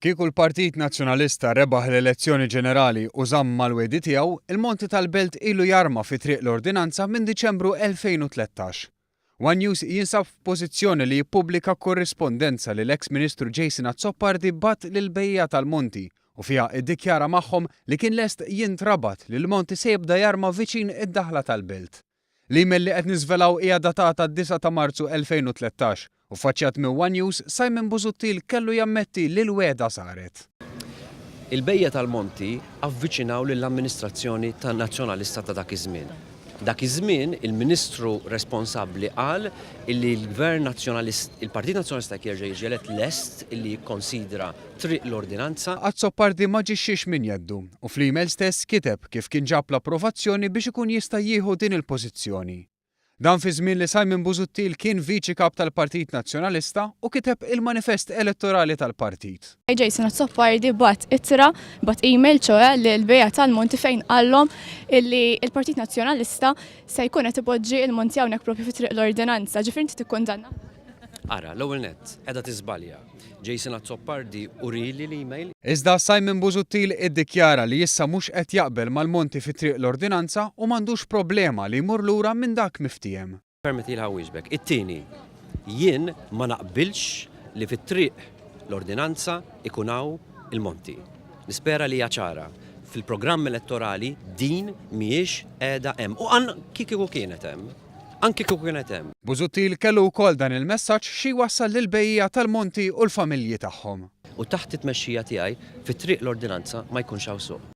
Kieku l-Partit Nazzjonalista rebaħ l-elezzjoni ġenerali u żamm mal-wegħdi tiegħu, il-monti tal-Belt ilu jarma fi Triq l-Ordinanza minn Diċembru 2013. One News jinsab f'pożizzjoni li jippubblika korrispondenza li l-eks Ministru Jason Azzopardi bagħat lill-bejjiegħa tal-monti u fiha iddikjara magħhom li kien lest jintrabat li l-monti se jibda jarma viċin id-daħla tal-Belt. L-email li qed niżvelaw hija datata d-disgħa ta' Marzu 2013 u ffaċċjat minn one News, Simon Busuttil kellu jammetti li l-wegħda saret. Il-bejja tal-monti avviċinaw lill-amministrazzjoni ta' Nazzjonalista ta' dak iż-żmien. Dak iż-żmien il-Ministru responsabbli qal illi l-Gvern Nazzjonalist, il-Partit Nazzjonalista jekk jerġa' jiġi elett lest illi jikkonsidra triq l-Ordinanza. Azzopardi m'aġixxiex minn jeddu u fl-email stess kiteb kif kien ġab l-approvazzjoni biex ikun jista' jieħu din il-pożizzjoni. Dan fi żmien li Simon Busuttil kien Viċi Kap tal-Partit Nazzjonalista u kiteb il-manifest elettorali tal-partit. Jason Azzopardi bagħat ittra, bagħat email ċoe lil Bea tal-Monti fejn qallhom illi l-Partit Nazzjonalista se jkun qed ipoġġi l-monti hawnhekk propju fi Triq l-Ordinanza. Ġifieri inti tikkundanna? Ara, l-ewwel nett, qiegħda tiżbalja. Jason Azzopardi urieli l-email. Iżda Simon Busuttil iddikjara li issa mhux qed jaqbel mal-monti fi Triq l-Ordinanza u m'għandux problema li jmur lura minn dak miftiehem. Permettili ħa wieġbek. It-tieni, jien ma naqbilx li fi Triq l-Ordinanza ikun hawn il-monti. Nispera li hija ċara. Fil-programm elettorali din mhijiex qiegħda hemm. U anki kieku kienet hemm. Anki kieku kienet hemm. Busuttil kellu wkoll dan il-messaġġ xi jwassal lill-bejjiegħa tal-monti u l-familji tagħhom. U taħt it-tmexxija tiegħi, fi Triq l-Ordinanza ma jkunx hawn suq.